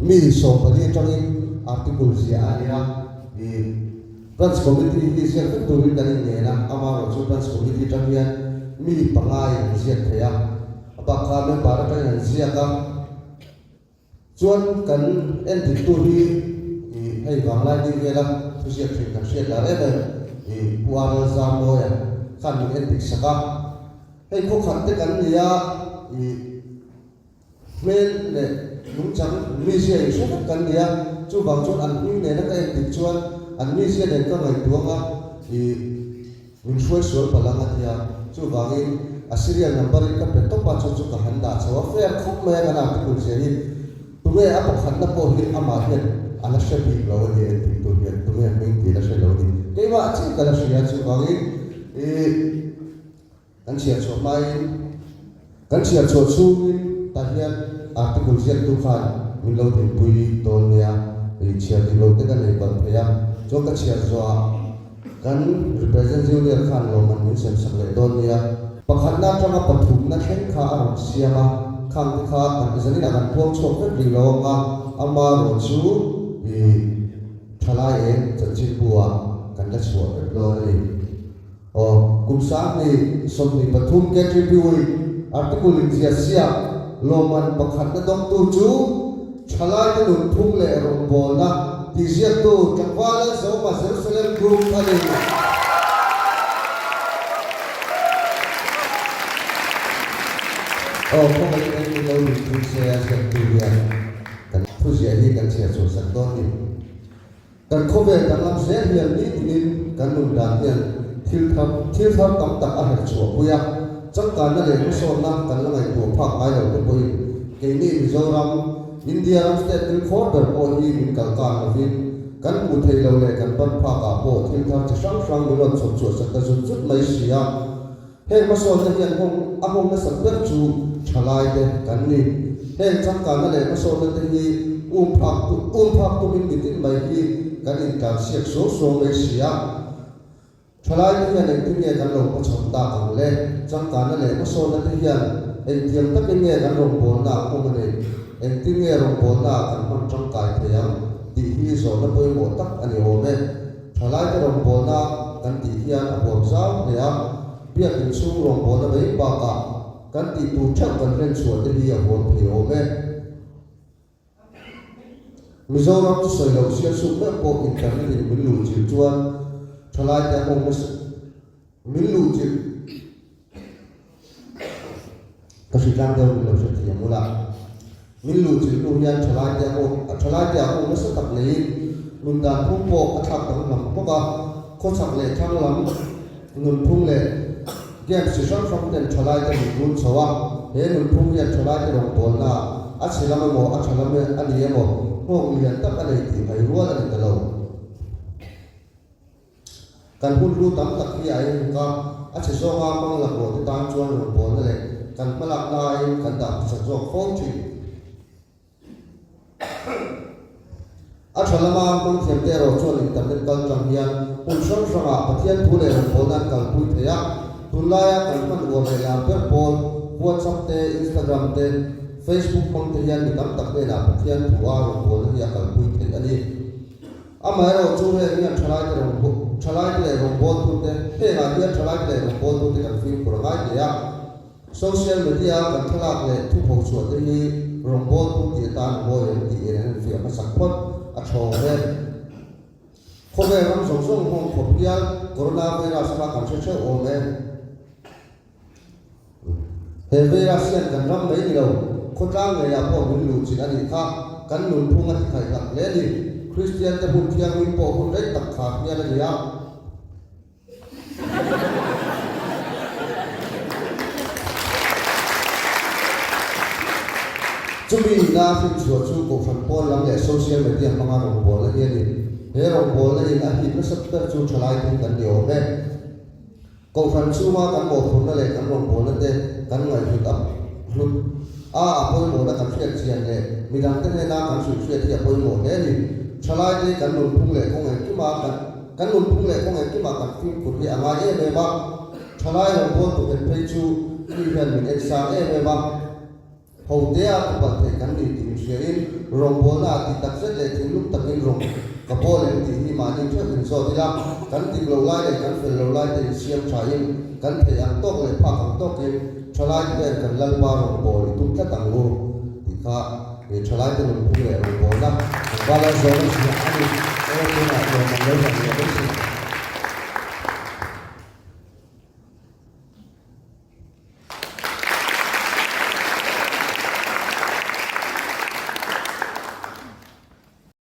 Mi 14 atangin article ziah a ni a, ih Branch Committee hi ziak vek turin kan inngen a, amaherawhchu Branch Committee atang hian mi pangaiin an ziak thei a, a bak kha member atangin an ziak a. Chuan kan entiktu hi ih hei vanglai ding vela thuziak thin kan hriat lar em em ih Pu Arnold Zarmawia khan min entik sak a, hei khawkhat te kan ni a ih hmel leh nungchang mizia inhre vek kan ni a, chuvang chuan an hming nena ka entik chuan an mizia nen ka ngaihtuang a ih. Min hruai sual palh ang a ti a, chuvangin a serial number in ka pe tawp a, chu chu ka han dah chho a, fair khawp mai a kan article zia hi tunge a pakhatna pawh hi amah hian a la hre bik lo a ni engtin tur hian tunge hming tih la hre lo a ni, keimah chiah ka la hria chuvangin ih Kan chhiar chhuah hmain, kan chhiar chhuah chhungin tah hian article ziaktu khan min lo dinpui dawn nia, ih chhiar dik lo te ka nei palh thei a, chuan ka chhiar zawhah kan represent junior khan lawmman min sem sak leh dawn nia. Pakhatna atanga pathumna thleng kha a rawn siam a, khang te kha kan zaninah kan puang chhuak vek rih lo ang a, ama erawh chu ih thalai eng chanchinbu ah kan la chhuah vek dawn a ni. Aw, kum 2023 KTP Week article inziah siak lawmman pakhatna dawngtu chu Thalaite nunphung leh rawngbawlna tihziaktu tlangval Lalzawma Jerusalem Group a ni. Aw, khawngaih in min lo nunpui se a ziaktu hian kan thuziah hi kan chhiar chhuah sak dawn ni. Kan khawvel danglam zel hian nitinin kan nun dan hian thil thar thil thar tam tak a herh chhuah pui a, changkanna leh hmasawnna kan la ngaihtuah phak ngai lo te pawhin keini Mizoram, India ram state thil khawr ber pawh hi min kalkan lovin kan hmuh theih lo leh kan ban phakah pawh thil thar chi hrang hrang min rawn chhawp chhuah sak ta zut zut mai si a. Heng hmasawnna hian nghawng a nghawng nasat ber chu thalai te kan ni. Heng changkanna leh hmasawnna te hi um phak um phak tumin mitin mai hi kan intlan siak suau suau mai si a. Thalai te hian engtin nge kan lo hmachhawn tak ang le? Changkanna leh hmasawnna te hian engtiang takin nge kan rawngbawlna a nghawng a neih? Engtin nge rawngbawlna ah kan hman tangkai thei ang tih hi zawhna pawimawh tak a ni awm e. Thalaite rawngbawlna kan tih hian a huam zau hle a, biakin chhung rawngbawlna mai bakah kan tih tur theuh kan hlen chhuah te hi a huam thei awm e. Mizoram chu sawi loh sial suk meuh pawh internet in min luh chilh chuan thalaite a nghawng nasa min luh chilh Ka hritlang deuh min lo hre thiam ula. Min luh chilh hnu hian thalaite a nghawk a thalaite ah nghawk nasa tak neiin nun dan phung pawh a thlak danglam bawk a. Khawchhak leh thlang lam nunphung leh games chi hrang hrang ten thalaite min run chho a. He nunphung hian thalaite rawngbawlna a chhe lam emaw a tha lam a ni emaw nghawk lian tak a nei tih hai rual a ni ta lo. Kan hun hlu tam tak hi a inruk a, a chhe zawnga hmang laklawh te tan chuan rawngbawlna leh kan hmalakna aiin kan dah hmasak zawk fo thin. A tha lama hmang thiam te erawh chuan internet kal tang hian hmun hrang hrangah Pathian thu leh rawngbawlna an kalpui thei a, tunlaia kan hman uar leh lar ber pawl WhatsApp te, Instagram te, Facebook hmang te hian mi tam tak hnenah Pathian thu a rawngbawlna hi a kalpui theih a ni. Amaherawh chu heng hian thalaite rawn thalaite leh rawngbawltute hengah hian thalaite leh rawngbawltute kan fimkhur a ngai hle a. Social media a kan thlalak leh thu phochhuah te hi rawngbawltu tih atan a mawi em tih en an infiah hmasak phawt a thawng e. Khawvel ram zawng zawng nghawng khawp hian Corona virus kha kan hre theuh awm e. He virus hian kan ram mai ni lo, khawtlang ngeiah pawh min luh chin a nih kha, kan nunphung a ti khaih hlak hle a ni. Kristian te hmun thianghlim pawh hun rei tak khar hial a ni a. Chumi ina hrinchhuah chu Kohhran pawn lam leh social media hmanga rawngbawlna hi a ni. He rawngbawlna in a hip nasa ber chu thalai te hi kan ni awm e. Kohhran chhunga kan mawhphurhna leh kan rawngbawlna te kan ngaihhlut a hlut a, a pawimawhna kan hriat chian leh midangte hnena kan hrilhhriat hi a pawimawh hle a ni. Thalaite kan nunphung leh kawng engkima kan kan nunphung leh kawng engkima kan fimkhur hi a ngai em em a, thalai rawngbawltu nghet phei chu mi hian min en sang em em a. Hotea tupalh theih kan ni tih inhriain rawngbawlna ah tih tak zet leh thinlung takin rawng ka bawl em tih hi mahni theuh inzawt ila, kan dik lo lai leh kan fel lo lai te insiam thain kan theih ang tawk leh phak ang tawkin thalai te hian kan Lalpa rawngbâwl i tum tlat ang u tih kha he thalai te nunphung leh rawngbâwlna kan vala zawna ziah a ni. Aw tunah lawm an lo dang leh mai si.